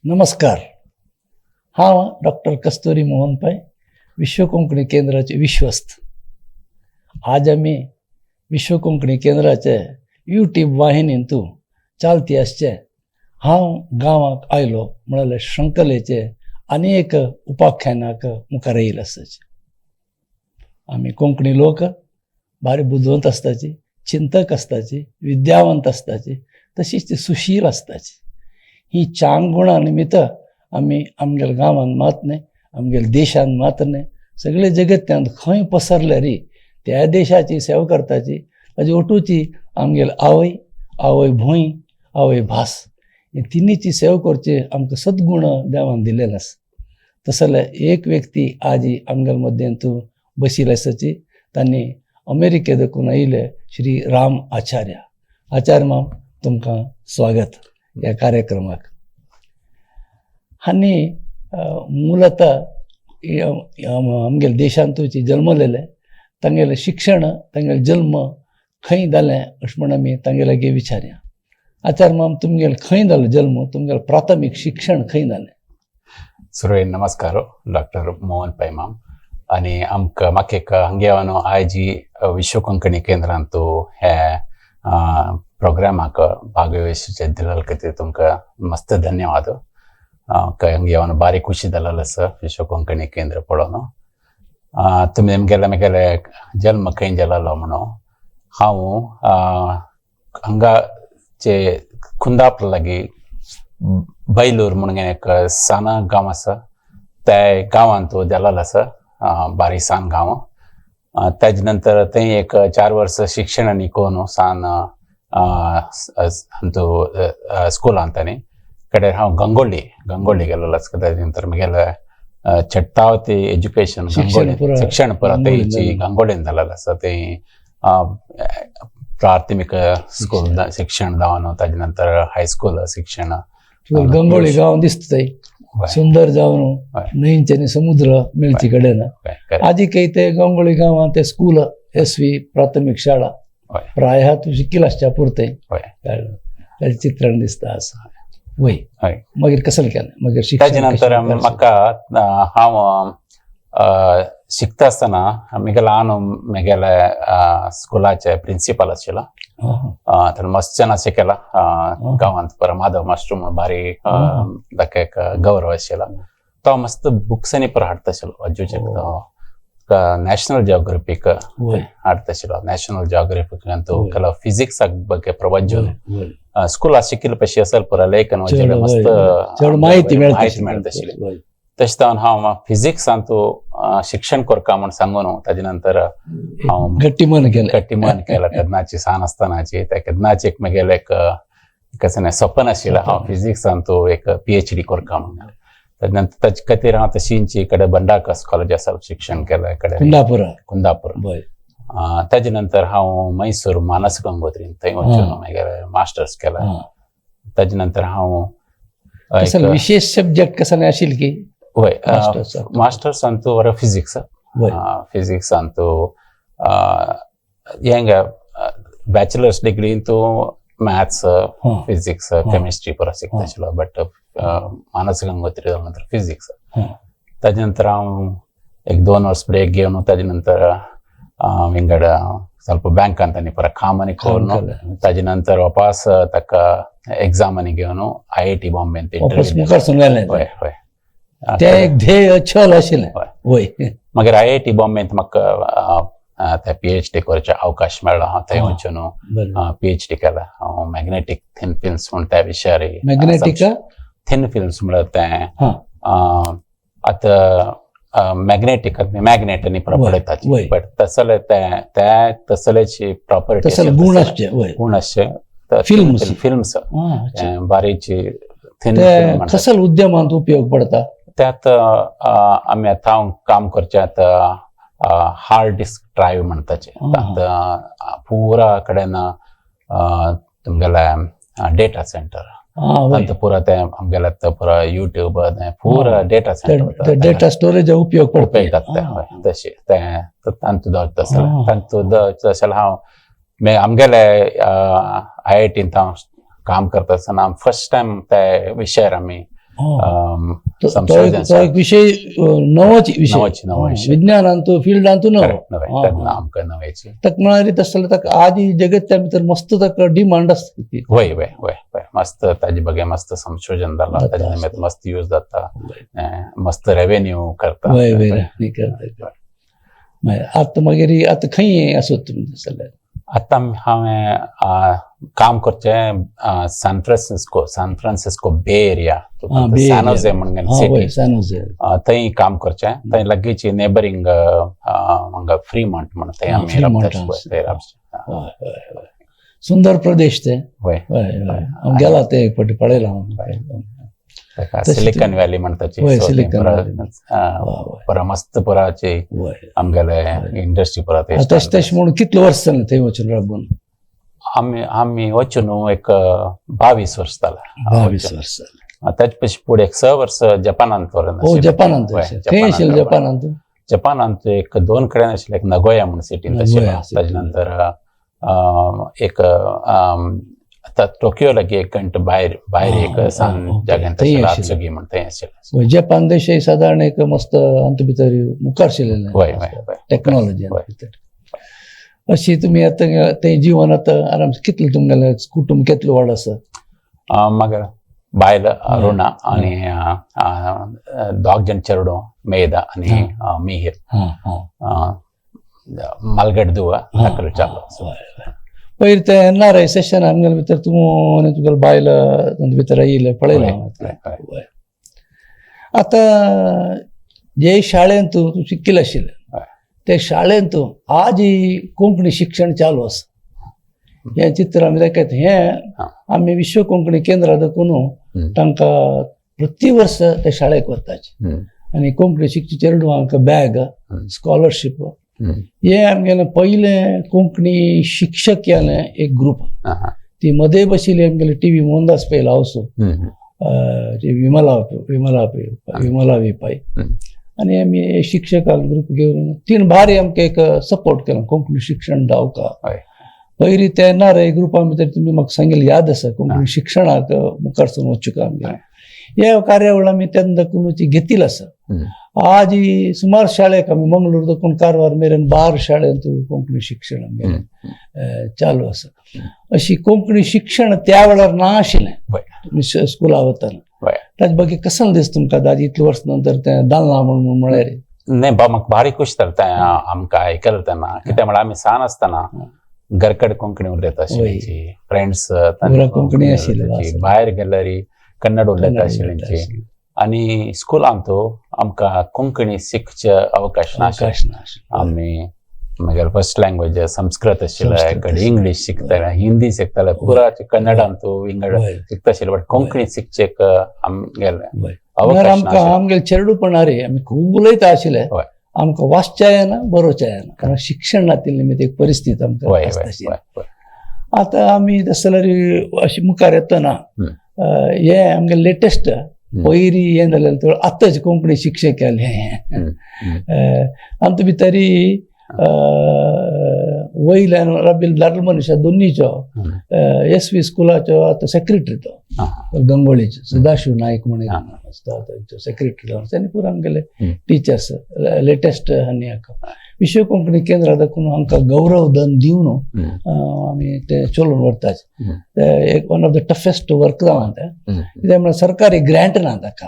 नमस्कार. हांव डॉक्टर कस्तुरी मोहन पै, विश्व कोंकणी केंद्राचे विश्वस्त. आज आमी विश्व कोंकणी केंद्राचे यूट्यूब वाहिनींतू चालती आसचे हांव गांवाक आयलो म्हळ्यार श्रृंखलेचे आनी एक उपाख्यानाक मुखार येयल आसाचे. आमी कोंकणी लोक भारी बुदवंत आसताची, चिंतक आसताची, विद्यावंत आसताची, तशीच ती सुशील आसताची. ही चांग गुणां निमित्त आमी आमगेल्या गांवांत मात न्हय, आमगेल्या देशांत मात न्हय, सगळे जगत्यांत खंय पसरल्यारी त्या देशाची सेवा करताची. ताजी ओटूची आमगेली आवय, आवय भूंय, आवय भास, हे तिन्हीची सेवा करची आमकां सद्गुण देवान दिलेले आसा. तसो जाल्यार एक व्यक्ती आजी आमगेल्या मद्यंतू बशिल्ले आसाची. तांणी अमेरिके देखून आयिल्ले श्री राम आचार्य. आचार्य माम, तुमकां स्वागत ह्या कार्यक्रमाक. आनी मूलतः आमगेल्या देशांतूच जल्मलेले. तांगेलें शिक्षण, तांगेलें जल्म खंय जालें अशें म्हण आमी तांगे लागीं विचारया. आचार्य माम, तुमगेलें खंय जालो जल्म? तुमगेलें प्राथमीक शिक्षण खंय जालें? सुरवेन नमस्कार डॉक्टर मोहन पै माम आनी आमकां म्हाका एक हांगे येवन आयजी विश्व कोंकणी केंद्रांतू हे प्रोग्रामाक भागवेचे दिल्ले खातीर तुमकां मस्त धन्यवाद. हांगे येवन बारी खुशी जालेलो आसा विश्व कोंकणी केंद्र पळोवन. तुमी म्हगेले म्हगेले जल्म खंय जालेलो म्हणून, हांव हांगाचे कुंदापूर लागीं बैलूर म्हणून एक सान गांव आसा, त्या गांवांत जालेलो आसा. बारीक सान गांव. ताजे नंतर थंय एक 4 वर्सां शिक्षण आनी कोन सान अंतू स्कुलांत. आनी कडेर हांव गंगोळ्ळी गंगोळ्ळी गेलेलो आसा. ताजे नंतर म्हगेलें चेट्टावती एज्युकेशन शिक्षण पुरा शिक्षण पुरा गंगोळ्ळीन थंयची जालें. गंगोळ्ळीन जालेलें आसा. थंय प्राथमीक स्कूल शिक्षण जावन ताजे नंतर हायस्कूल शिक्षण. गंगोळी गांव दिसता थंय. सुंदर जावन न्हंयचे आनी समुद्र मेळचे कडेन. आजी ते गंगोळी गांवांत ते स्कूल, एस व्ही प्राथमीक शाळा. प्राय तूं शिकील आसच्या पुरतें ताजें चित्रण दिसता आसा वय. मागीर कसलें केलें मागीर शिक्षण? ताजे नंतर कशें? म्हाका हांव शिकता आसतना म्हगेलो ल्हान म्हगेले स्कुलाचे प्रिंसिपल आशिल्लो. हा, हा. तर मस्त जाण शिकयला गांवांत पुरा. माधव मास्टर म्हणून बारी ताका एक गौरव आशिल्लो. तो मस्त बुक्सांनी पुरा हाडटा आशिल्लो अज्जूचे. तो नॅशनल जिओग्राफीक हाडटा आशिल्लो. नॅशनल जिओग्राफीक तो केलो फिजिक्साक बगे प्रवज्जून. वय, वय. स्कुलात शिकिल्ले पशी असल पुरा लेखन चड वगैरे मस्त चड माहिती मेळटा. माहिती मेळटा आशिल्ली. तशें जावन हांव फिजिक्सांत शिक्षण करता म्हूण सांगून ताजे नंतर हांव गट्टी मन केलें. गट्टी मन केलें. तेन्नाची सान आसतनाची ते केन्नाची एक म्हगेलें एक कशें न्हय सपन आशिल्लें, हांव फिजिक्सांत एक पीएचडी करता म्हणून. ताजे नंतर ताजे खातीर हांव तशींची कडेन भंडारकस कॉलेज आसा शिक्षण केलें कडेन. कुंदापुरा. कुंदापूर. ताजे नंतर हांव मैसूर मानस गंगोत्रीन थंय वचून मागीर मास्टर्स केलें. ताजे नंतर हांव एक कसले विशेष सब्जेक्ट कसले आशिल्ले की वय मास्टर्स? मास्टर्सांतू बरो फिजिक्स. फिजिक्सांतू हेंग बॅचलर्स डिग्रींतू मॅथ्स, फिजिक्स, केमिस्ट्री पुरो शिकता आशिल्लो, बट मानस गंगोत्री जाल्या नंतर फिजिक्स. ताजे नंतर हांव एक 2 वर्स ब्रेक घेवन ताजे नंतर विंगड ಸ್ವಲ್ಪ ब्ಯಾಂकांत आनी परत काम आनी काम करून केलें. ताजे नंतर वापस ताका एग्जाम आनी घेवन आयआयटी बॉम्बे. वापस मुखार सरलें. हय हय ते एक ध्येय छल आशिल्लें. वय. मागीर आयआयटी बॉम्बेंत म्हाका ते पीएचडी करचे अवकाश मेळ्ळो. हांव थंय वचून पीएचडी केला हांव मॅग्नेटीक थिन फिल्म्स म्हूण त्या विशयार. मॅग्नेटीक थिन फिल्म्स म्हळ्यार तें आतां मॅग्नेटीक मॅग्नेट आनी पळयताची, बट तसले तें ते तसलेची प्रॉपर्टी तसले गुण आसचे वय. गुण आसचे. Films. फिल्म्स. हा, अच्छा. बारीकची थिन. ते कसल उद्यमांत उपयोग पडता? त्यात आमी आतां हांव काम करचें आतां हार्ड डिस्क ड्रायव्ह म्हणटाचे. आतां पुरा कडेन तुमगेले डेटा सेंटर हा वय तांकां पुरा तें आमगेलें आतां पुरा युट्यूब पुरा डेटा सेंटर. डेटा स्टोरेज उपयोग पडता. उपयोग जाता. हय, तशें तें तांतू दवरता आसलें. तांतू दवरता जाल्यार हांव आमगेले आयआयटींत हांव काम करता आसतना फर्स्ट टायम ते विशयार आमी संशोधन विशय नवोच विशय विज्ञानांतु फिल्डांतु नवो तेन्ना आमकां नवेची ताका म्हळ्यार तशें जाल्यार ताका आदी जगत्या भितर मस्त ताका डिमांड आसता. वय वय वय वय मस्त ताजे बगे मस्त संशोधन जाला, ताजे निमित्त मस्त यूज जाता, मस्त रेवेन्यू करता. वय वय करता. आतां मागीर आतां खंय आसत तुमी जाल्यार? आतां हांवें काम करचें San Francisco Bay Area, San Jose म्हणून सिटी, थंय काम करचें. थंय लागींची नेबरींग हांगा फ्रीमॉन्ट म्हणून थंय आमी रावता. सुंदर प्रदेश ते. वय हांव गेला ते एक फावटी पळयला हांव. सिलिकॉन व्हॅली म्हणटाची पुरा मस्त पुराची आमगेले इंडस्ट्री पुरा. तशें तशें म्हणून कितले वर्स जालें थंय वचून राबून? आमी आमी वचून एक 22 वर्स जाला. 22 वर्स जालें. ताजे पयलीं फुडें एक 6 वर्स जपानांत. जपानांत खंय आशिल्लें जपानांत? जपानांत एक 2 कडेन आशिल्लें, एक नगोया म्हूण सिटींत आशिल्लें, ताजे नंतर एक आतां टोकियो लागीं एक घंट भायर भायर एक सान जाग्यांत आशिल्लें, आत्सुगी म्हण थंय आशिल्लें. जपान देश सादारण एक मस्त आमचे भितर मुखार आशिल्लें टॅक्नॉलॉजी भितर. अशी तुमी आतां तें जीवन आतां आराम कितलें तुमगेलें कुटुंब कितलें व्हड आसा? मागीर बायल अरुणा आनी 2 जण चेडूं, मेधा आनी मिहीर. मालगड दुवा ताका चालू. पयर ते एन आर I session आमगेले भितर तूं आनी तुगेले बायल तांचे भितर आयिल्लें पळयलें. आतां जे शाळेंत तूं शिकिल्लें आशिल्लें ते शाळेंत आज कोंकणी शिक्षण चालू आसा हें चित्र आमी दाखयता. हें आमी विश्व कोंकणी केंद्रा दाखोवन तांकां प्रति वर्स ते शाळेक वताचे आनी कोंकणी शिकचे चेडवांक बॅग, स्कॉलरशीप. हे आमगेलें पयलें कोंकणी शिक्षक एक ग्रुप. ती मदें बशिल्ली आमगेले टी व्ही मोहनदास पै हावस, विमला विमला विमला वी पै, आनी आमी शिक्षकांक ग्रुप घेवन तीन भारी आमकां एक सपोर्ट केलो कोंकणी शिक्षण जावका. पयलीं ते एन आर I ग्रुपा भितर तुमी म्हाका सांगिल्लें याद आसा कोंकणी शिक्षणाक मुखार सरून वचूंक आमगेलें हे कार्यावळ आमी तेन्ना दाखोवन घेतिल्ली आसा. आज सुमार शाळेक आमी मंगळूर दाखोवन कारवार मेरेन 12 शाळेंत कोंकणी शिक्षण आमगेलें चालू आसा. अशी कोंकणी शिक्षण त्या वेळार ना आशिल्लें तुमी स्कुला वतना. ताजे बाकी कसं दिसता तुमकां दादी इतले वर्स नंतर तें दालना म्हूण म्हळ्यार? न्ही बा म्हाका भारी खूश जाता तें आमकां आयकलें तेन्ना. कित्याक म्हळ्यार आमी सान आसतना घरकड कोंकणी उलयता आशिल्ली, फ्रेंड्स कोंकणी आशिल्ली, भायर गेल्यार कन्नड उलयता आशिल्ली, आनी स्कुलांत आमकां कोंकणी शिकचे अवकाश नाशिल्लो. आमी मागीर फर्स्ट लँग्वेज संस्कृत आशिल्लें, कडे इंग्लीश शिकताले, हिंदी शिकताले, पुरा कन्नडांत विंगड शिकता आशिल्ले, बट कोंकणी शिकचे आमगेले अवकाश. आमगेले चेडूपण रे आमी खूब उलयता आशिल्ले, आमकां वाचच्या येना बरोवच्या येना, कारण शिक्षण नातिल्ले निमित्त एक परिस्थिती आमकां आसता आशिल्ली. आतां आमी तशें जाल्यार अशें मुखार येतना हे आमगे लेटेस्ट पयरी हें जालें थोडो आतांच कोंकणी शिक्षक आले हें आमचे भितरी वयल्यान रबील दादलो मनीस दोनीचो एस व्ही स्कुलाचो आतां सेक्रेटरी तो गंगोळीचो सदाशिव नायक म्हणून तांचो सेक्रेटरी जावन आनी पुरा आमगेले टिचर्स लेटेस्ट आनी हाका विश्व कोंकणी केंद्रा दाखोवन आमकां गौरव धन दिवन आमी ते चलोवन व्हरताचे. एक one of the toughest work जालां तें, कित्याक म्हळ्यार सरकारी ग्रँट ना ताका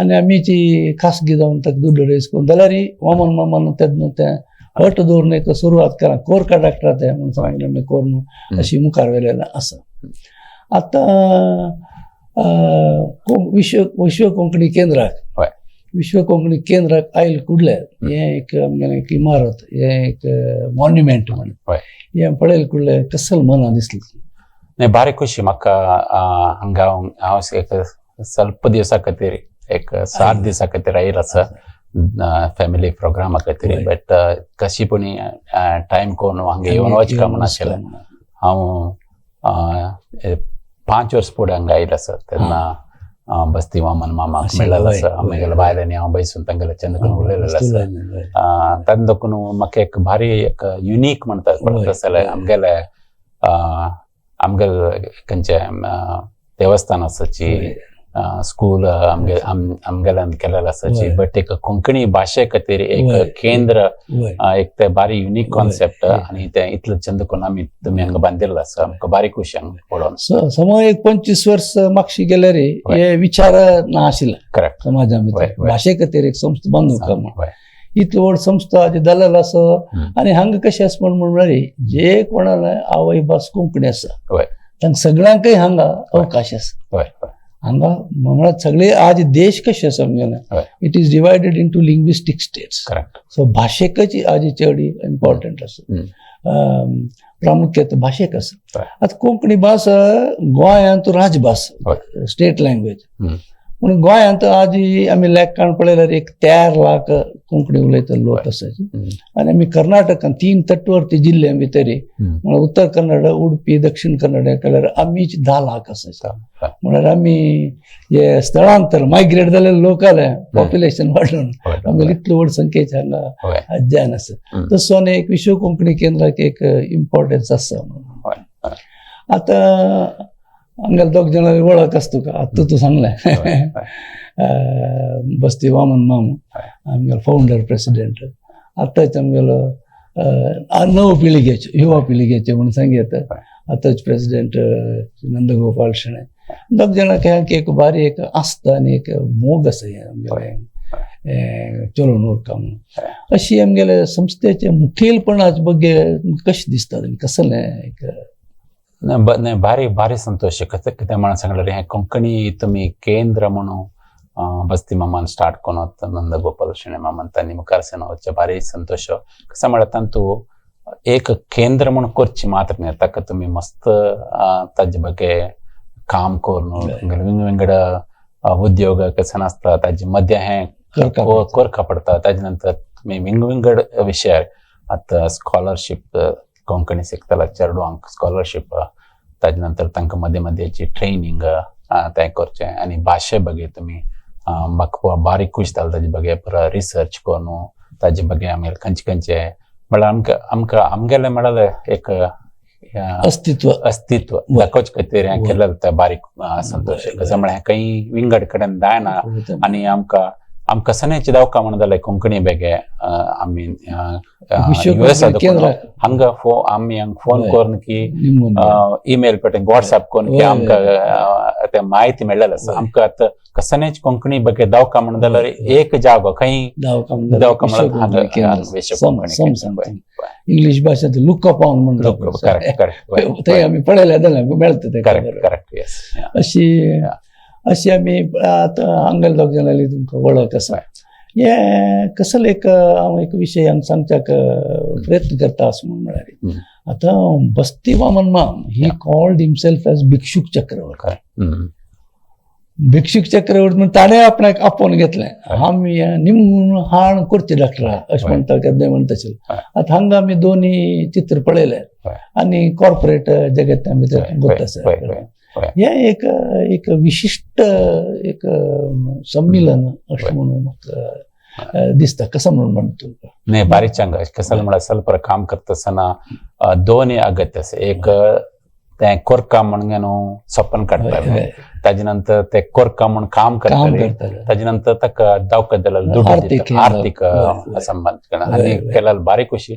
आनी आमीची खासगी जावन ताका दुड्ड रेस करून जाल्यार वामन मामान तेन्ना तें हट दवरून एक सुरवात केला कोर कंडक्टर तें म्हणून सांगलें आमी करून अशी मुखार व्हेलेलें आसा. आतां विश्व विश्व कोंकणी केंद्राक विश्व कोंकणी केंद्राक आयल कुडले हें एक आमगेलें एक इमारत, हें एक मॉन्युमेंट म्हणून हें पळयल कुडले कसल मना दिसलें? न्ही भारी खुशी म्हाका हांगा हांव एक स्वल्प दिवसा खातीर एक 7 दिसां खातीर आयल आसा फॅमिली प्रोग्रामा खातीर, बट कशी पुणी टायम कोण हांगा येवन वचका म्हूण आशिल्लें. हांव 5 वर्स फुडें हांगा आयल आसा तेन्ना बस्ती वामन मामाक मेळ्ळेलो आसा, आमगेल्या बायलांनी हांव बैसून तांगेले चंद करून उलयलेलो आसा. तेन्ना देखून म्हाका एक भारी एक युनीक म्हणटा तशें जाल्यार आमगेले आमगेले खंयचें देवस्थान आसाची स्कूल आमगे आमगेल्यान केलेलं आसा, बट एक कोंकणी भाशे खातीर एक केंद्र, एक ते बारी युनिक कॉन्सेप्ट आणि ते इतले चंद करून आमी तुमी हांगा बांदिल्लो आसा. आमकां बारी खुशी हांगा पळोवन. समय एक 25 वर्स मागशी गेल्यार हे विचार ना आशिल्ले. करेक्ट. समाजा भितर भाशे खातीर एक संस्था बांदूंक म्हूण इतली व्हड संस्था आजी जालेलो आसा. आनी हांगा कशें आसा म्हण म्हणल्यार जे कोणाला आवय भास कोंकणी आसा तांकां सगळ्यांकय हांगा अवकाश आसा. हांगा म्हळ्यार सगळे आज देश कशें आसा आमगेले, it is divided into linguistic states. So भाशेकच आज चड इम्पॉर्टंट आसा, प्रामुख्यत भाशेक आसा. आतां कोंकणी भास गोंयांत राजभास, स्टेट लँग्वेज, पूण गोंयांत आज आमी लेखान पळयल्यार एक 13 लाख कोंकणी उलयता लोक आसाची. आनी आमी कर्नाटकान 3 तटवर्ती जिल्ल्या भितर म्हळ्यार उत्तर कन्नड, उडपी, दक्षिण कन्नड केल्यार आमी 10 लाख आसाचे. म्हळ्यार आमी हे स्थळांतर मायग्रेट जाल्ले लोक आले, पॉप्युलेशन वाडून आमगे इतले व्हड संख्येचे हांगा जायन आसा. तसो आनी एक विश्व कोंकणी केंद्राक एक इम्पॉर्टन्स आसा म्हणून. आतां आमगेले दोग जाणां वळख आसा तुका, आतां तूं सांगलें बस्ती वामन माम आमगेलो फावंडर प्रेसिडेंट, आतांच आमगेलो नव पिळगेचे, युवा पिळगेचे म्हणून सांगयत आतांच प्रेसिडेंट नंदगोपाल शेणै. दोग जाणांक एक बारी एक आस्था आनी एक मोग आसा हें आमगेलें चलोवन उरका म्हणून. अशी आमगेले संस्थेचे मुखेलपणाचे ಬಗ್ಗೆ कशें दिसता कसलें एक? नाही, भारी भारी संतोष. कितें म्हणून सांगल्यार हें कोंकणी तुमी केंद्र म्हणून बस्ती मामान स्टार्ट करून नंदगोपाल शेणै मामान तांणी मुखार वचचें भारी संतोष. कसं म्हळ्यार तांतू एक केंद्र म्हणून करची मात्र न्ही, ताका तुमी मस्त ताजे ಬಗ್ಗೆ काम करून विंग विंगड उद्योग कशें नासता ताजे मदें हें करका पडटा. ताजे नंतर तुमी विंग विंगड विशयार आतां स्कॉलरशीप कोंकणी शिकतल्या चेडवांक स्कॉलरशीप, ताजे नंतर तांकां मदें मदेंची ट्रेनींग तें करचें. आनी भाशे ಬಗ್ಗೆ तुमी म्हाका बारीक खूश जालें ताजे ಬಗ್ಗೆ पुरो रिसर्च करून ताजे ಬಗ್ಗೆ आमी खंयचे खंयचे म्हळ्यार आमकां आमकां आमगेलें म्हळ्यार एक अस्तित्व अस्तित्व दाखोवचे खातीर हें केलें तें बारीक संतोश. कसं म्हळ्यार खंय विंगड कडेन जायना आनी आमकां आमकां सनेच दावका म्हणून जालें कोंकणी बेगे आमी युएस हांगा आमी हांगा फोन करून की ईमेल पेटेन व्हॉट्सएप करून की आमकां ते माहिती मेळ्ळेली आसा. आमकां आतां कसनेच कोंकणी बगे दावका म्हणून जाल्यार एक जागो खंय दावका म्हणून इंग्लीश भाशेंत लुक अप ऑन म्हणून थंय आमी पळयलें जाल्यार मेळटा तें. करेक्ट करेक्ट येस. अशी अशी आमी आतां हांगेले दोग जाणांली तुमकां वळख आसा. हें कसलो एक हांव एक विशय हांगा सांगच्याक प्रयत्न करता असो म्हूण म्हळ्यार आतां बस्ती वामन माम he called himself as Bhikshuk Chakravarti. Bhikshuk Chakravarti म्हण ताणें आपणाक आपोवन घेतलें, आमी निमून हाण करचे डॉक्टरा अशें म्हणटा केन्नाय म्हणटा आशिल्लें. आतां हांगा आमी दोनी चित्र पळयलें आनी कॉर्पोरेट जगत आमी गोत आसा. हें एक एक विशिश्ट एक संमेलन अशें म्हणून म्हाका दिसता. कसं म्हणून म्हणतो नाही बारीक चांग कसं म्हळ्यार ಸ್ವಲ್ಪ काम करता आसतना दोनी अगत्य आसा. एक तें कोरका म्हणून न्हू सपन काडटाले, ताजे नंतर ते कोरका म्हूण काम करताले, ताजे नंतर ताका दावका दिला दुडू आर्थीक संबंद आनी केल्यार बारी खुशी.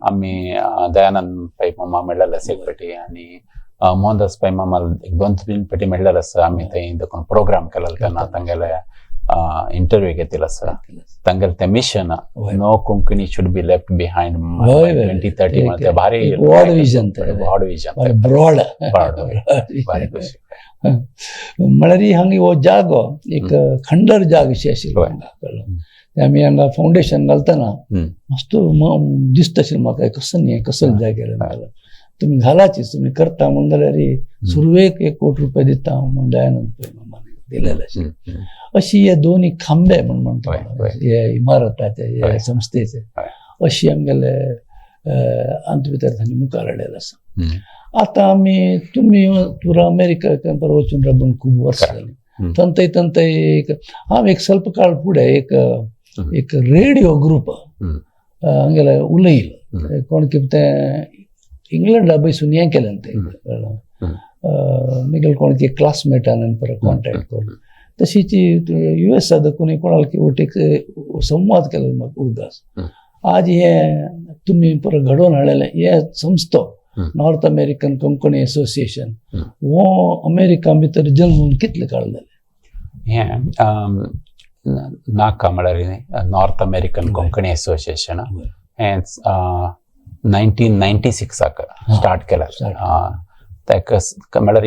आमी दयानंद पै मामा मेळ्ळेले आसा एक पेटी आनी मोहनदास पै मामा एक 2-3 पेटी मेळ्ळेले आसा. आमी थंय देखून प्रोग्राम केलेलो तेन्ना तांगेले इंटरव्यू घेतिल्लो आसा. तांगेले तें mission no Konkani should be left behind 2030 म्हळ्यार तें भारी broad vision, broad vision, broad भारी खुशी. म्हळ्यार हांगा हो जागो एक खंडर जाग अशी आशिल्लो. आमी हांगा फावंडेशन घालतना मस्त दिसता आशिल्लें म्हाका कसो न्ही कसो जाग्यार तुमी घालाचीच तुमी करता म्हणून जाल्यार सुरवेक 1 कोटी रुपया दिता म्हणून दयानंद पै मामान दिलेले आशिल्ले. अशी हे दोन्ही खांबे म्हण म्हणटा हे इमारताचे हे संस्थेचे अशी आमगेले आमचे भितर तांणी मुखार हाडलेले आसा. आतां आमी तुमी पुरा अमेरिका वचून राबून खूब वर्सां जालीं. तंतय तंतय एक हांव एक स्वल्प काळ फुडें एक एक रेडियो ग्रूप हांगेले उलयलो कोण कितें तें इंग्लंडा बसून हें केलें तें मिगेल कोण की क्लासमेटान परत कॉन्टॅक्ट करून तशीच युएसा देखून कोणाक वटेक संवाद केलो म्हाका उडगास. आज हे तुमी पुरो घडोवन हाडलेले हे संस्थो नॉर्थ अमेरिकन कोंकणी एसोसिएशन हो अमेरिका भितर जल्मून कितले काळ जाले? हें नाका म्हळ्यार नॉर्थ अमेरिकन कोंकणी एसोसिएशन हें 1996 स्टार्ट केला. ताका म्हळ्यार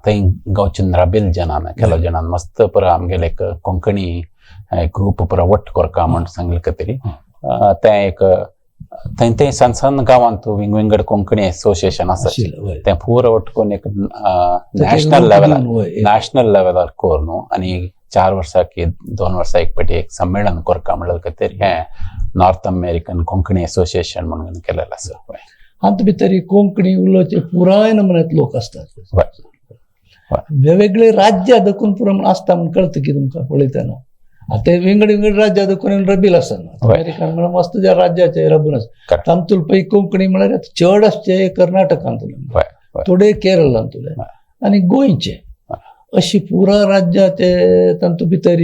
थंय गांवचे राबील जनान केलो जनान मस्त पुरो आमगेले एक कोंकणी ग्रूप पुरो वट कोरका म्हण सांगले खातीर तें एक थंय थंय सान सान गांवांत विंग विंगड कोंकणी एसोसिएशन आसा तें पुरो वट करून एक नॅशनल लेवलार नॅशनल लेवलार कर न्हू आनी 4 वर्सां की 2 वर्सां एक पाटी एक संमेलन कोरका म्हणल्यार खातीर हें नॉर्थ अमेरिकन कोंकणी एसोसिएशन म्हणून केलेलें आसा. हातूंत भितर कोंकणी उलोवचे पुराय नमुन्यात लोक आसतात, वेगवेगळे राज्यां देखून पुरो म्हण आसता म्हण कळटा की तुमकां पळयतना. आतां विंगड विंगड राज्यां देखून रबील आसना अमेरिकन म्हळ्यार मस्त ज्या राज्याचे रबून आसा तातूंत पळय कोंकणी म्हळ्यार चड आसचे कर्नाटकांतले, थोडे केरळांतले आनी गोंयचे, अशी पुरा राज्याचे तातूंत भितर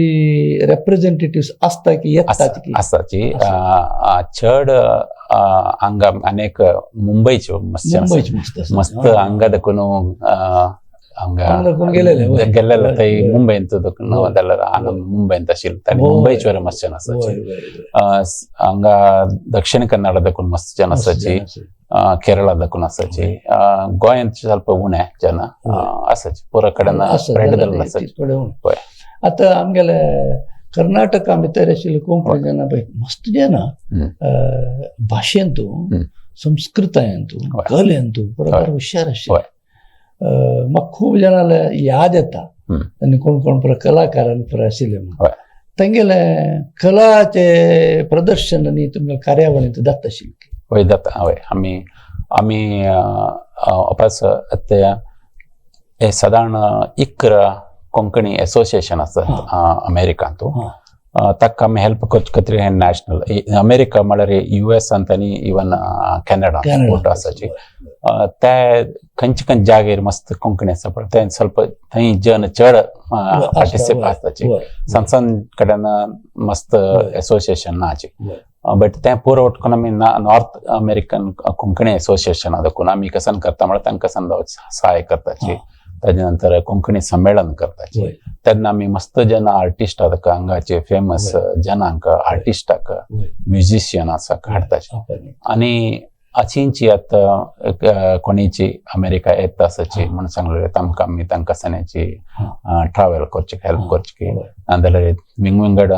रेप्रेझेंटेटिव्ह आसता की येतात की आसाची चड हांगा अनेक मुंबयच्यो मस्त मस्त हांगा देखून हांगा गेलेले गेल्लेले थंय मुंबयंत देखून जाल्यार मुंबयंत आशिल्ले आनी मुंबयचे मस्त जन आसाची, हांगा दक्षिण कन्नडा देखून मस्त जन आसाची, केरळा देखून आसाची, गोंयांत ಸ್ವಲ್ಪ उणे जन आसाची, पुरा कडेन स्प्रेड जाल्ले आसाची. आतां आमगेले कर्नाटका भितर आशिल्ले कोंकणी जन पळय मस्त जन भाशेंतू संस्कृतायेंतू कलेंतू बरोबर हुशार आशिल्ले. म्हाका खूब जाणांले याद येता आनी कोण कोण पुरो कलाकारान पुरो आशिल्ले म्हण तेंगेले कलाचे प्रदर्शन आनी तुमगे कार्यावळींत जाता आशिल्ले. हय जाता. हय आमी आमी अपास ते हे सादारण 11 कोंकणी एसोसिएशन आसा अमेरिकांतू, ताका आमी हेल्प करचे खातीर हें नॅशनल अमेरिका म्हळ्यार युएसांत आनी इवन कॅनडा वट आसाची ते खंयचे खंयचे जागेर मस्त कोंकणी आसा पण ते ಸ್ವಲ್ಪ थंय जन चड पार्टिसिपेट आसताची, सान सान कडेन मस्त एसोसिएशन नाची, बट तें पुरो वटकून आमी नॉर्थ अमेरिकन कोंकणी एसोसिएशना देखून आमी कसन करता म्हळ्यार तांकां समजा सहाय करताची, ताजे नंतर कोंकणी संमेलन करताची, तेन्ना आमी मस्त जन आर्टिस्ट आतां हांगाचे फेमस जनांक आर्टिस्टाक म्युजिशियन आसा हाडटाचे आनी अशींची आतां कोणीची अमेरिका येता आसाची म्हणून सांगलें तांकां आमी तांकां सण्याची ट्रावेल करचे हेल्प करचे नाजाल्यार विंगविंगड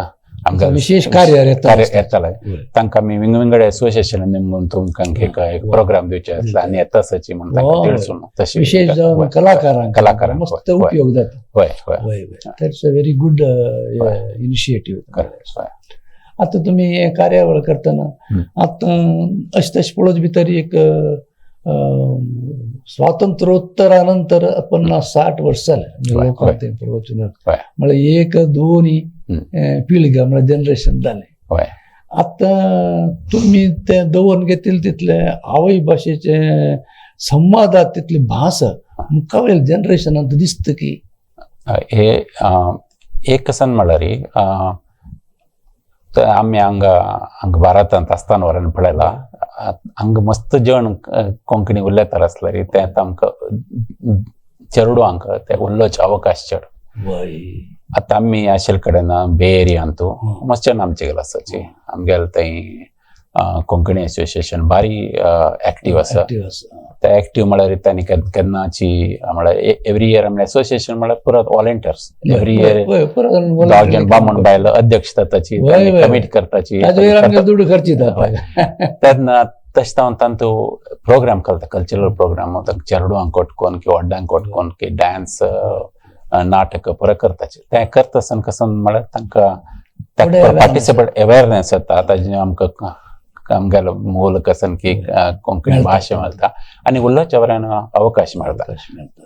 आमकां विशेष कार्य येताले तांकां आमी विंगविंगड एसोसिएशन निमून तुमकां एक प्रोग्राम दिवचे आसले आनी येता आसाची म्हणून तांकां तिळसून तशी विशेष जावन कलाकारांक कलाकारांक मस्त उपयोग जाता. हय हय that's a very good initiative. आतां तुमी हें कार्यावळ करतना आतां अशें तशें पळोवचे भितर एक स्वातंत्र्योत्तरानंतर 50-60 वर्स जाले लोकांक तें प्रवचन म्हळ्यार 1-2 पिळग्या म्हळ्यार जनरेशन जालें. आतां तुमी तें दवरून घेतिल्ले तितले आवय भाशेचे संवादात तितली भास मुखावेल जनरेशनांत दिसता की हे एक कसन म्हळ्यार आमी हांगा हांगा भारतांत आसतना व्हरून पळयला हांगा मस्त जण कोंकणी उलयता आसल्यार तें आमकां चेडवांक ते उलोवचे अवकाश चड. आतां आमी आशिल्ले कडेन बे एरियांतू मस्त जण आमचे गेले आसाची आमगेले थंय कोंकणी एसोसिएशन भारी एक्टीव आसा. ते एक्टीव म्हळ्यार तांणी केन्नाची म्हळ्यार एवरी इयर आमचे एसोसिएशन म्हळ्यार पुरो वॉलंटियर्स एवरी इयर 10 जण बामण बायल अध्यक्ष जाताची कमिटी करताची तेन्ना तशें जावन तांतू प्रोग्राम करता कल्चरल प्रोग्राम चेडवांक कोटकोन की व्हडल्यांक कोटकोन की डांस नाटक पुरो करताचे तें करता आसतना कसं म्हळ्यार तांकां पार्टिसिपेट अवेरनेस येता ताजें आमकां आमगेलो मूल कसन की कोंकणी भाशा मेळटा आनी उलोवच्या वरान अवकाश मेळटा.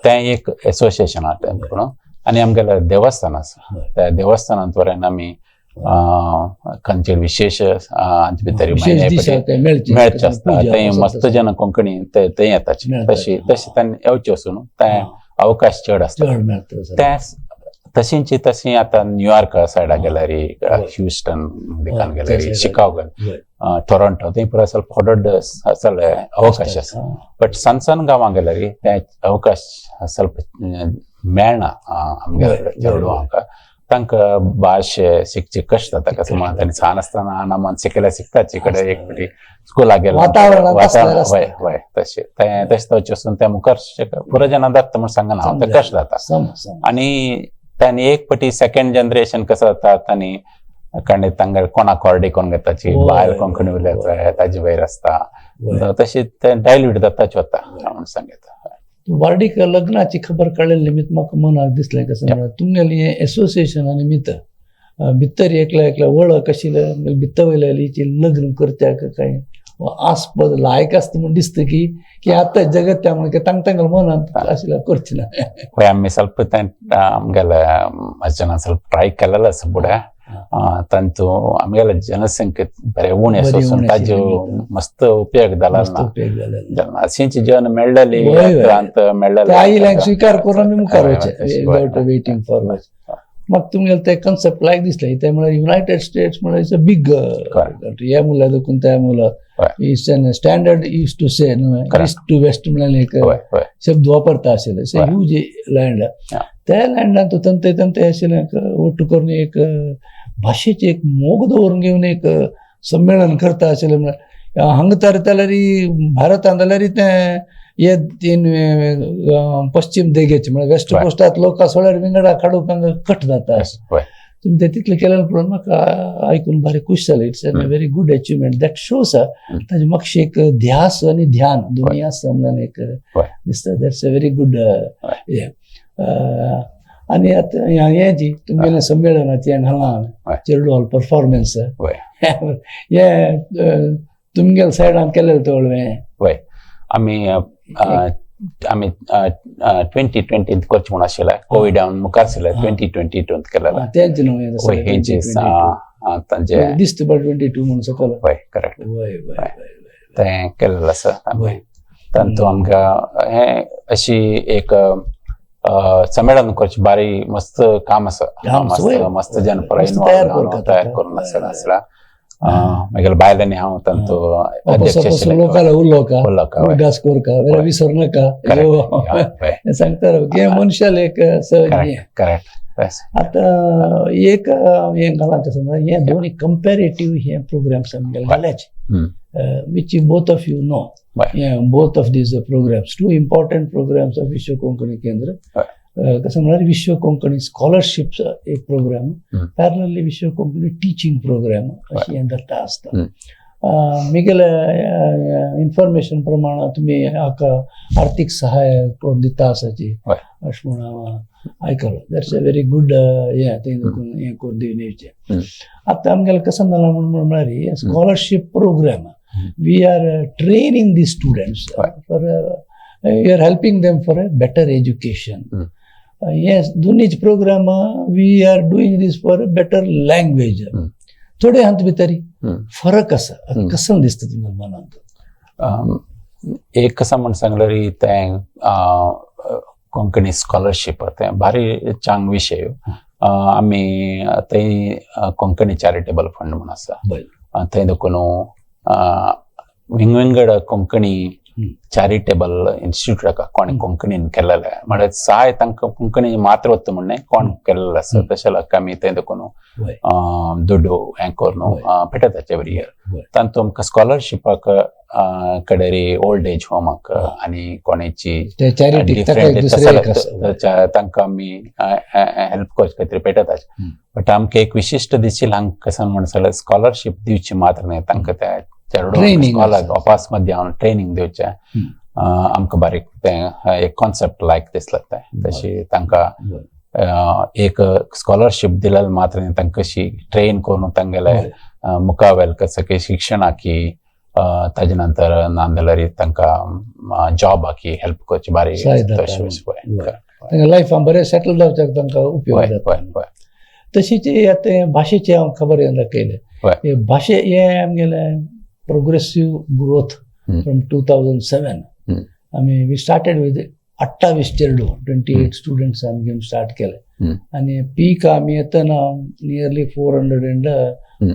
तें एक एसोसिएशन आसा म्हणून आनी आमगेलें देवस्थान आसा त्या देवस्थानांत वरान आमी खंयचे विशेष हांचे भितर मेळचे आसता थंय मस्त जन कोंकणी थंय येताची तशी तशें तांणी येवचें वचून तें अवकाश चड आसता. चड मेळटा. ते तशींची तशी आतां न्यूयॉर्क सायडा गेल्यार, ह्युस्टन दिकान गेल्यार, शिकागो, टोरंटो, थंय पुरा ಸ್ವಲ್ಪ ದೊಡ್ಡ चड अवकाश आसा. बट सण सण गांवां गेल्यार ते अवकाश ಸ್ವಲ್ಪ मेळना आमगे चेडवांक. तांकां भाश शिकची कश्ट जाता. कसं म्हणून तांणी ल्हान आसतना नामान शिकयल्यार शिकताची कडेन एक फावटी स्कुलाक गेले. वातावरणांत. वय वय, तशें तें तशें जावचें वचून तें मुखार पुरो जाणां जाता म्हूण सांगना हांव, तें कश्ट जाता. आनी तांणी एक फावटी सेकंड जनरेशन कसं जाता, तांणी कारण तांकां कोणाक ऑर्डी कोण घेताची, बायल कोंकणी उलयता ताजे वयर आसता, तशें तें डायल्यूट जाताच वता म्हूण सांगता. वार्डीक लग्नाची खबर कळ्ळेली निमित्त म्हाका मनाक दिसलें, कसं म्हळ्यार तुमगेली हें एसोसिएशना निमित्त भितर एकल्या एकल्या वळख आशिल्ले भितर वयल्याची लग्न करत्याक काय आस्पद लायक आसता म्हूण दिसता की की आतां जगत त्या म्हणून तांकां तांकां मनांत आशिल्ल्या करची ना. हय, आमी ಸ್ವಲ್ಪ तें आमगेले जाणां ಸ್ವಲ್ಪ ट्राय केलेलें आसा फुडें. तांतू आमगेले जनसंख्ये बरें उणें आसा, ताजो मस्त उपयोग जाला ना. अशींच जन मेळ्ळेली मेळ्ळेले आयिल्ल्यांक स्विकार करून आमी मुखार वचचें विदावट वेटिंग फॉर वच. म्हाका तुमगेलें तें कन्सेप्ट लायक दिसलें. तें म्हळ्यार युनायटेड स्टेट्स म्हळ्यार it's a big country. हे मुला देखून त्या मुला it's an standard use to say न्हय, ईस्ट टू वेस्ट म्हळ्यार एक शब्द वापरता आशिल्ले. ह्यूज लँड, त्या लँडान तंते तंते आशिल्लें ಒಟ್ಟು करून एक भाशेची एक मोग दवरून घेवन एक संमेलन करता आशिल्लें. म्हळ्यार हांगा तर जाल्यार भारतांत जाल्यार तें हे तीन पश्चिम देगेचे म्हळ्यार वेस्ट कोस्टांत लोक सोळ्यार विंगडा काडूंक हांगा कट जाता. तुमी तें तितलें केलें पळोवन म्हाका आयकून भारी खूश जालें. It's a very good achievement that shows ताजे मातशें एक ध्यास आनी ध्यान दोनूय आसा म्हणून एक दिसता. That's a very good हें. आनी आतां हें जी तुमगेलें संमेलनाचें हें घालां हांवें चेरडूवाल परफॉर्मन्स हें तुमगेल्या सायडान केलें तोळ. वय, आमी आमी 2020 करचें म्हूण आशिल्लें, कोविडान मुखार आशिल्लें, 2022 केलेलें. तेंच न्हू. वय, हेंची तांचे दिसता 22 म्हूण सकयल. वय, करेक्ट. वय वय, तें केलेलें आसा. तातूंत आमकां हें अशी एक संमेलन करचें बारी मस्त काम आसा. मस्त मस्त जन तयार करून आसला. मागीर बायलांनी हांव तांचो अध्यक्ष लोकांना उलोवका उडास करका वेळा विसर नका सांगता की मनशाल एक सहज. करेक्ट. आतां एक हें घालां कसं म्हळ्यार हें दोनूय कंपेरेटीव हे प्रोग्राम्स आमगेले घाल्याचे, which both of you know. Both of these programs, two important programs of Vishwa Konkani Kendra. कसं म्हळ्यार विश्व कोंकणी स्कॉलरशिप्स एक प्रोग्राम, पॅरलली विश्व कोंकणी टिचींग प्रोग्राम अशी हें दत्ता आसता. मिगेले इन्फॉर्मेशन प्रमाण तुमी हाका आर्थीक सहाय्य करून दिता आसाची अशें म्हूण हांव आयकलो. That's a very good हें थंय देखून हें करून दिवन येवचें. आतां आमगेलें कसं जालां म्हूण म्हळ्यार scholarship program, we are training the students for we are helping them for a better education. Yes, दोन्हीच program we are doing this for a better language. थोडे हात भितर फरक आसा, कसं दिसता तुमच्या मनांत? एक कसं म्हण सांगल्यार तें कोंकणी स्कॉलरशीप तें भारी चांग विशय. आमी थंय कोंकणी चॅरिटेबल फंड म्हूण आसा, थंय देखून विंगविंगड कोंकणी चॅरिटेबल इन्स्टिट्यूट कोणी कोंकणीन केलेलें, म्हळ्यार साय तांकां कोंकणी मात्र वता म्हण न्हय, कोण केलेलें आसा तशें आमी थंय देखून दुडू हें करून पेटयतात एवरी इयर. तातूंत आमकां स्कॉलरशिपाक कडेरी ओल्ड एज होमाक आनी कोणाची तांकां आमी हेल्प करचे खातीर पेटयतात. बट आमकां एक विशिश्ट दिशिल्लें हांगा कसं म्हण जाल्यार स्कॉलरशीप दिवची मात्र न्हय, तांकां त्या अपास मध्ये हांव ट्रेनिंग दिवचें आमकां बारीक तें एक कॉन्सेप्ट लायक दिसलें तें. तशी तांकां एक स्कॉलरशीप दिल्यार मात्र न्हय, तांकां कशी ट्रेन करून तांगेले मुखावेल कसं की शिक्षणाकी ताजे नंतर ना जाल्यार तांकां जॉबाकी हेल्प करची बारीक लायफान बरें सेटल जावच्याक तांकां उपयोग जाता. तशीच आतां भाशेची हांव खबर दाखयलें. भाशे हें आमगेलें progressive growth from 2007. I mean, we started with 28 चेडूं, 28 स्टुडंट्स आमी घेवन स्टार्ट केलें. आनी पीक आमी येतना नियरली 400 and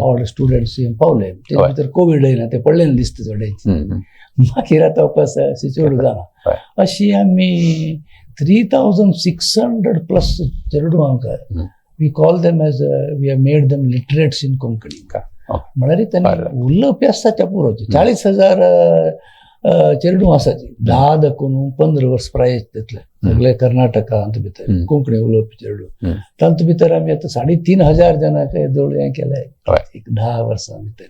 odd students पावले. ते भितर कोवीड येयना ते पडलें दिसता थोडेच, मागीर आतां वापस चेडूं जालां. अशी आमी 3600 प्लस चेडवांक we call them as we have made them literates in Konkani. म्हळ्यार तांणी उलोवपी आसता पुरो 40,000 चेडूं आसाची 10 दाखून 15 वर्स प्राय तितले सगळे कर्नाटकांत भितर कोंकणी उलोवपी चेडूं. तातूंत भितर आमी आतां 3,500 जाणांक येदोळ हें केलें एक 10 वर्सां भितर.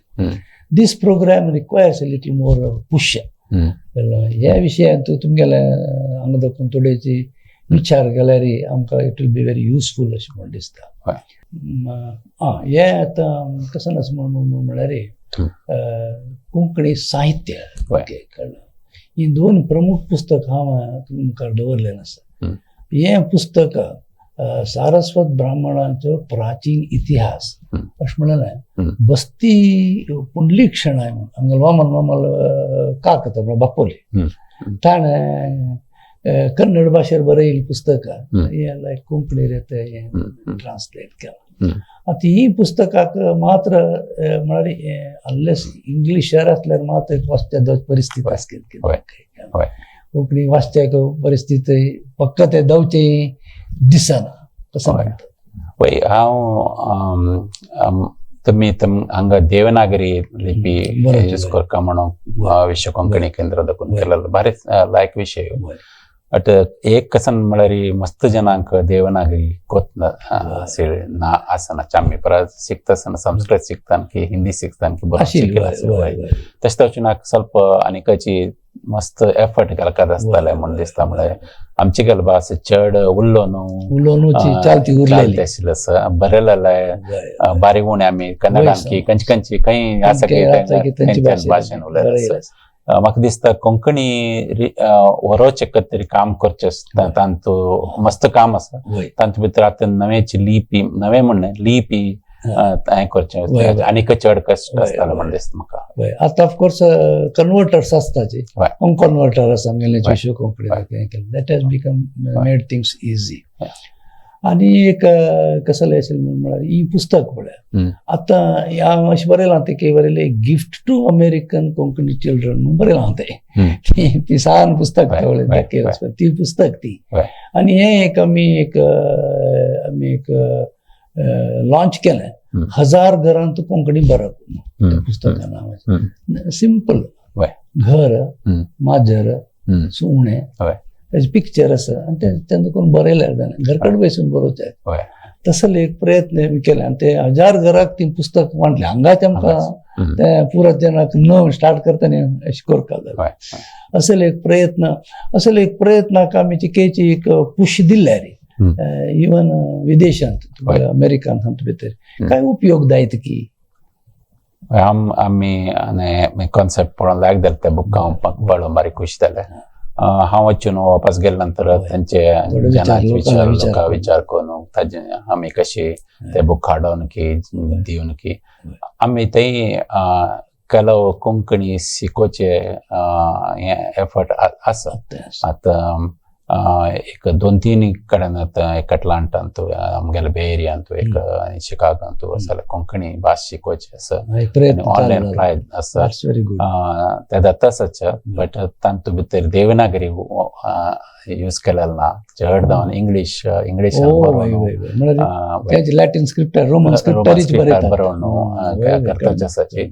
This program requires a little more push. ह्या विशयांत तुमगेले हांगा दाखून थोडेची विचार केल्यार आमकां it will be very useful अशें म्हूण दिसता. आं, हें आतां कसो आसा म्हूण म्हळ्यार कोंकणी साहित्य कळ्ळें. ही 2 प्रमुख पुस्तक हांव तुमकां मुखार दवरलें आसा. हें पुस्तक सारस्वत ब्राह्मणांचो प्राचीन इतिहास अशें म्हणलें. बस्ती पुंडलीक शणै म्हूण हांगा वामन मामाल काक येता बापोली, ताणें कन्नड भाशेर बरयल्लें पुस्तक हें लायक कोंकणीर हें ट्रान्सलेट केलां. आतां ही पुस्तकाक मात्र म्हळ्यार अनलेस इंग्लिशार आसल्यार मात्र वाचच्या परिस्थिती आसली कितें कोंकणी वाचच्या परिस्थिती फक्त ते दवचे दिसना कसं म्हणटा. वय हांव तुमी हांगा देवनागरी लिपी यूज करता म्हणून विश्व कोंकणी केंद्र दाखोवन केलेलो बारीक लायक विशय. बट एक कसन म्हळ्यार मस्त जनांक देवनागरी कोत ना आसना आमी परत शिकता संस्कृत शिकता की हिंदी शिकता की बरो शिकला तशें वचून ಸ್ವಲ್ಪ आनी खंयची मस्त एफर्ट घालकात आसताले म्हूण दिसता. म्हळ्यार आमची गेल भास चड उल्लो न्हू चालती उरलेली आशिल्लें बरयलें बारीक उणें आमी कन्नडान की खंयची खंयची खंय आसा की तेंच्या भाशेन उलयलें. म्हाका दिसता कोंकणी वरोवचे तरी काम करचें आसता तांतू मस्त काम आसा. तातूंत भितर आतां नवेची लिपी नवें म्हण लिपी हें करचें आनीक चड कश्ट आसताले म्हण दिसता म्हाका. आतां ऑफकोर्स कन्वर्टर्स आसताचे, कन्वर्टर आसा आमगेले विश्व Konkani, that has become made things easy. आनी एक कसलें अशें म्हळ्यार ही पुस्तक पळय आतां हांव अशें बरयलां तें की बरयलें gift to American Konkani children म्हूण बरयलां तें. ती सान पुस्तक दाखयलें ती पुस्तक ती. आनी हें एक आमी एक लॉंच केलें 1000 घरांत कोंकणी बरप पुस्तका नांवाचें. सिंपल घर माजर सुणें ताजें पिक्चर आसा आनी तें कोण बरयल्यार जाणा घरकड बसून बरोवचें. तसले एक प्रयत्न आमी केले आनी ते 1000 घराक ती पुस्तक वांटलें. हांगाच आमकां ते पुरात जनाक नव स्टार्ट करतना अशें करपाक जाय. असले एक प्रयत्न असले एक प्रयत्नाक आमी चिकेची एक पुश दिल्यार इवन विदेशांत अमेरिकांत हातूंत भितर काय उपयोग जायत की आमी आनी कॉन्सेप्ट पळोवन लायक जालें तें बुक हांव पळोवन बारीक खुश जालें. हांव वचून वापस गेले नंतर तेंचे जनांचे विचार लोकां विचार करून ताजे आमी कशी ते बुक हाडून की दिवन की आमी थंय ಕೆಲವು कोंकणी शिकोवचे हें एफर्ट आसा. आतां एक 2-3 कडेन आतां एक अटलांटांत आमगेले बे एरियांत एक शिकागोंत जाल्यार कोंकणी भास शिकोवची आसा ऑनलायन अप्लाय आसा ते जाताच. बट तातूंत भितर देवनागरी यूज केलेलो ना चड जावन इंग्लीश इंग्लीश लॅटीन स्क्रिप्टार रोमन स्क्रिप्टार बरोवन करताच आसाची.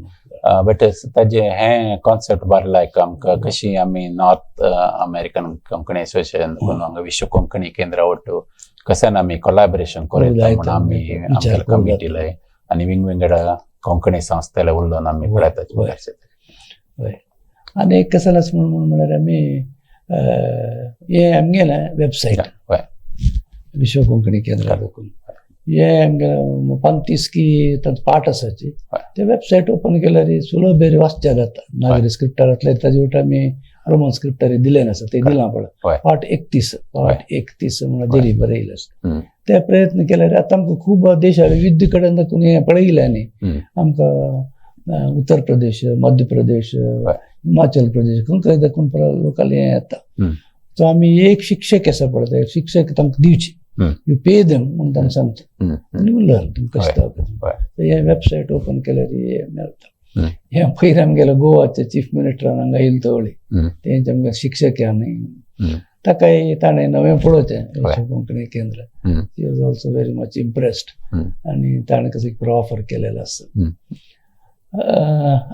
बट ताजे हें कॉन्सेप्ट बरें लायक आमकां कशी आमी नॉर्थ अमेरिकन कोंकणी एसोसिएशन हांगा विश्व कोंकणी केंद्र ಒಟ್ಟು कशें आमी कोलॅबरेशन करता म्हूण आमी आमच्या कमिटीले आनी विंगविंगड कोंकणी संस्थेले उलोवन आमी पळयता. हय, आनी एक कसलें आसा म्हूण म्हळ्यार आमी हें आमगेलें वेबसायट विश्व कोंकणी केंद्र देखून हे आमगे 35 की तांचो पाठ आसाची ते वेबसायट ओपन केल्यार सुलभ बेरी वाचच्या जाता. नागरी स्क्रिप्टार आसल्यार ताजे वटेन आमी रोमन स्क्रिप्टार दिलें आसा ते दिलां पळय पाठ 31 पाठ 31 म्हणून जेरी बरयलें आसा ते प्रयत्न केल्यार आतां आमकां खूब देशा विविध कडेन दाखोवन हें पळयलें न्ही आमकां उत्तर प्रदेश, मध्य प्रदेश, हिमाचल प्रदेश खंय खंय दाखोवन लोकांले हें येता. सो आमी एक शिक्षक आसा पळय, शिक्षक तांकां दिवची, you pay them म्हणून तांकां सांगचें आनी you learn, तुमकां कशें जावपाचें. हें वेबसायट ओपन केल्यार हें मेळटा. हें पयर आमगेलो गोवाचे चीफ मिनिस्टरान हांगा येयलो तवळी तेंचे आमगे शिक्षक न्ही, ताकाय ताणें नवें पळोवचें विश्व कोंकणी केंद्र, he was also very much impressed आनी ताणें कसं ऑफर केलेलं आसा.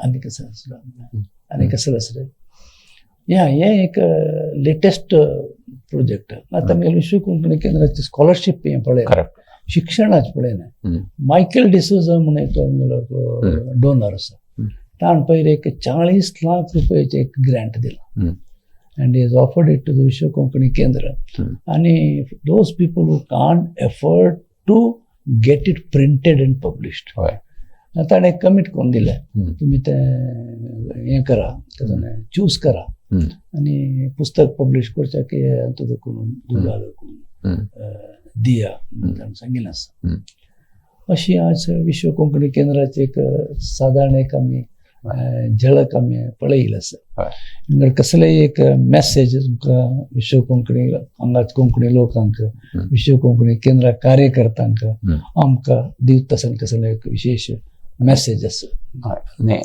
आनी कसं आसलो आनी कसं आसलें या हें एक लेटेस्ट प्रोजेक्ट. आतां आमगेलें विश्व कोंकणी केंद्राची स्कॉलरशीप हें पळय, शिक्षणाचें पळयना. मायकल डिसोजा म्हणून एक आमगेलो डोनर आसा, ताणें पयर एक 40 लाख रुपयाचें एक ग्रँट दिलां and he has offered it to the Vishwa Konkani Kendra. And those people who can't afford to get it printed and published, ताणें कमीट करून दिलें, तुमी तें हें करा, चूज करा आनी पुस्तक पब्लिश करच्याक तुजो करून दुदालो करून दिया म्हणून ताणें सांगिल्लें आसा. अशी आज विश्व कोंकणी केंद्राची एक सादारण एक आमी झलक आमी पळयली आसा. कसलेय एक मॅसेज तुमकां विश्व कोंकणी हांगाच कोंकणी लोकांक, विश्व कोंकणी केंद्रा कार्यकर्त्यांक आमकां दिवता आसतना कसलें एक विशेश मॅसेज आसा. न्ही,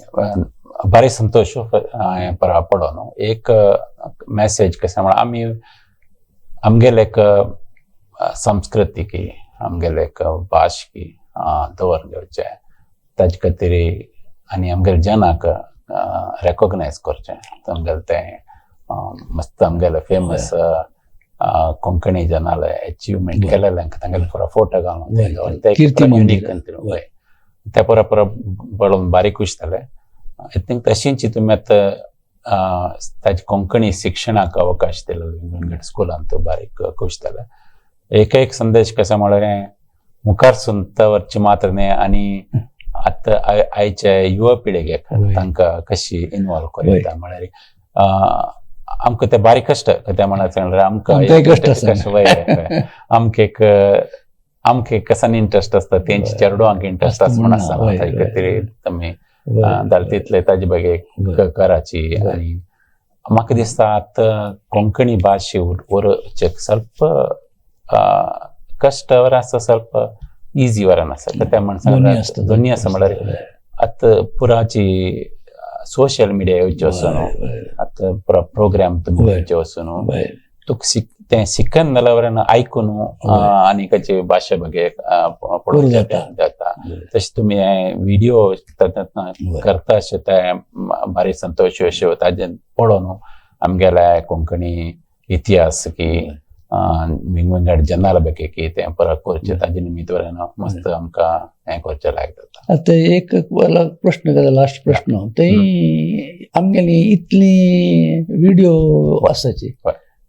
भारी संतोश हांवें परा पडो एक मॅसेज कशें म्हळ्यार आमी आमगेले एक संस्कृती की आमगेले एक भाश की दवर घेवचें ताजे खातीर आनी आमगेले जनाक रेकोगनायज करचें. आमगेलें तें मस्त आमगेले फेमस कोंकणी जनाले एचिवमेंट केलेलें तांगेले पुरो फोटो घालून ते ते पुरो पुरो पळोवन बारीक खूश जाले. I think तशींच तुमी आतां ताजे कोंकणी शिक्षणाक अवकाश दिलेलो विंगड स्कुलांत बारीक खूश जाले. एक एक संदेश कशें म्हळ्यार मुखार सुंतावरची मात्र न्ही आनी आतां आयच्या युवा पिळगेक तांकां कशी इनवॉल्व करूं म्हळ्यार आमकां ते बारीक कश्ट कितें म्हळ्यार आमकां आमकां एक आमकां एक कसान इंट्रस्ट आसता, तेंचे चेडवांक इंट्रस्ट आसा म्हण आसता ताजे खातीर तुमी जाल्यार तितले ताजे बगे कराची. आनी म्हाका दिसता आतां कोंकणी भाश उरोवचें ಸ್ವಲ್ಪ कश्ट आसा, ಸ್ವಲ್ಪ इजी वरान आसा. कित्याक म्हण सांगल्यार दोनी आसा म्हळ्यार आतां पुराची सोशल मिडिया येवचे वचून आतां पुरा प्रोग्राम तुमी येवचे वचून तुका तें शिकन जाल्यार आयकून आनी खंयची भाशे बगे जाता. तशें तुमी व्हिडियो करता अशें तें बारीक संतोश अशें ताजें पळोवन आमगेले कोंकणी इतिहास की विंगड जनाला बगे की तें परत करचें ताजे निमित्त मस्त आमकां हें करचें लायक जाता. आतां एक प्रश्न जाता, लास्ट प्रश्न, ते आमगेली इतली व्हिडियो आसाची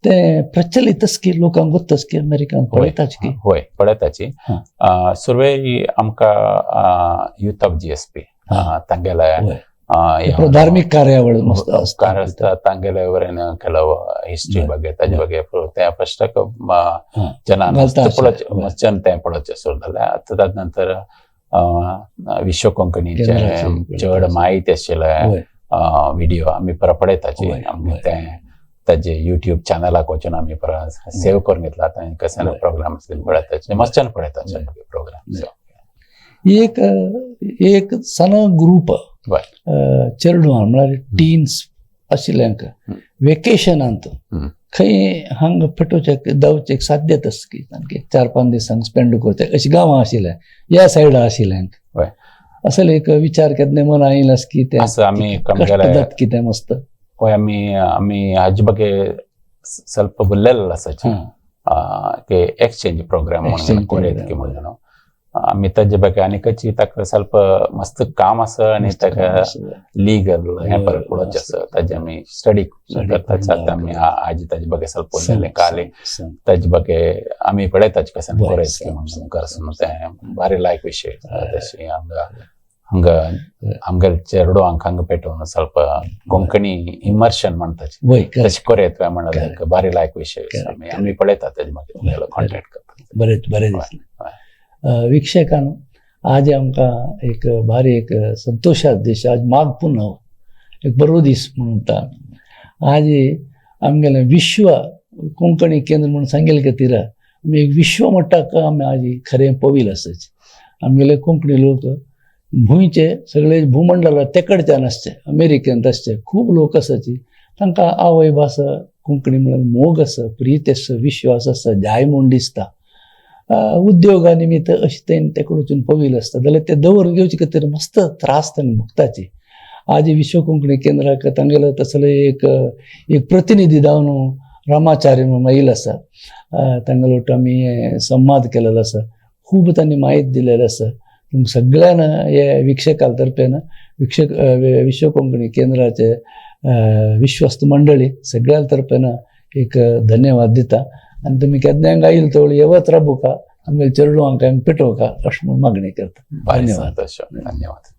ते प्रचलितच की लोकांक वताच की अमेरिकान पळयताच की? हय पळयताची. सुरवे आमकां युथ ऑफ GSP तांगेले धार्मीक कार्यावळ मस्त आसता, तांगेले वरेन ಕೆಲವು हिस्ट्री ಬಗ್ಗೆ ताजे ಬಗ್ಗೆ ते फर्स्ट जनान जन तें पळोवचें सुरू जालें. आतां ताजे नंतर विश्व कोंकणीचे चड माहिती आशिल्ले व्हिडियो आमी परत पळयताची. आमकां तें ताजे युट्यूब चॅनलाक वचून आमी परत सेव करून घेतला आतां कसले प्रोग्राम आसले पळयताचे, मस्त जन पळयताचे प्रोग्राम. एक एक सण ग्रुप चेडवां म्हळ्यार टीन्स आशिल्ल्यांक वेकेशनांत खंय हांगा पेटोवचें धांवचें साध्यत आसा की सामकें 4-5 दीस हांगा स्पेंड करचें अशें गांवां आशिल्लें ह्या सायडा आशिल्ल्यांक असले एक विचार केन्ना मनां येयला की तें आमी जात कितें मस्त? हय आमी आमी हाजे ಬಗ್ಗೆ ಸ್ವಲ್ಪ उरलेलें आसाचे की एक्सचेंज प्रोग्राम म्हणून कोरेत की म्हणून आमी ताजे ಬಗ್ಗೆ आनी कशी ताका ಸ್ವಲ್ಪ मस्त काम आसा आनी ताका लिगल हें परत पळोवचें आसा ताजें आमी स्टडी करता. आमी आजी ताजे ಬಗ್ಗೆ ಸ್ವಲ್ಪ उरलेलें काले ताजे ಬಗ್ಗೆ आमी पळयता कशें कोरेत की म्हणून मुखार तें बारी लायक विशय तशी हांगा हांगा आमगेले चेडवांक हांगा पेटोवन ಸ್ವಲ್ಪ कोंकणी इमर्शन म्हणटाचे तशें कोरेत म्हणल्यार बारी लायक विशय आमी आमी पळयता ताजे मागीर कॉन्टेक्ट करता. बरें बरें दिसलें. वीक्षकांनो, आज आमकां एक भारी एक संतोषात दीस, आज माघ पुनव एक बरो दीस म्हणून आज आमगेलें विश्व कोंकणी केंद्र म्हूण सांगेल खातीर आमी एक विश्व मट्टाक आमी आज खरें पवील आसाच. आमगेले कोंकणी लोक भुंयचे सगळे भूमंडला तेकडच्यान आसचे, अमेरिकेंत आसचे खूब लोक आसाची, तांकां आवय भास कोंकणी म्हणून मोग आसा, प्रीत आसा, विश्वास आसा, जाय म्हूण दिसता. उद्योगा निमित्त अशें तें तेकडे वचून पवील आसता जाल्यार ते दवरून घेवचे खातीर मस्त त्रास तांकां भोगताची. आज विश्व कोंकणी केंद्राक तांगेलो तसले एक एक प्रतिनिधी जावन रामाचार्य म्हणून आयिल्लो आसा, तांगेलो आमी संवाद केलेलो आसा, खूब तांणी म्हायती दिलेली आसा. तुमकां सगळ्यांना हे वीक्षकां तर्फेन वीक्षक विश्व कोंकणी केंद्राचे विश्वस्त मंडळी सगळ्यां तर्फेन एक धन्यवाद दिता. आनी तुमी केन्नाय आयल तवळ येवत राबोवका, आमगेले चेडवांक पेटोवका अशें म्हूण मागणी करता. धन्यवाद. धन्यवाद.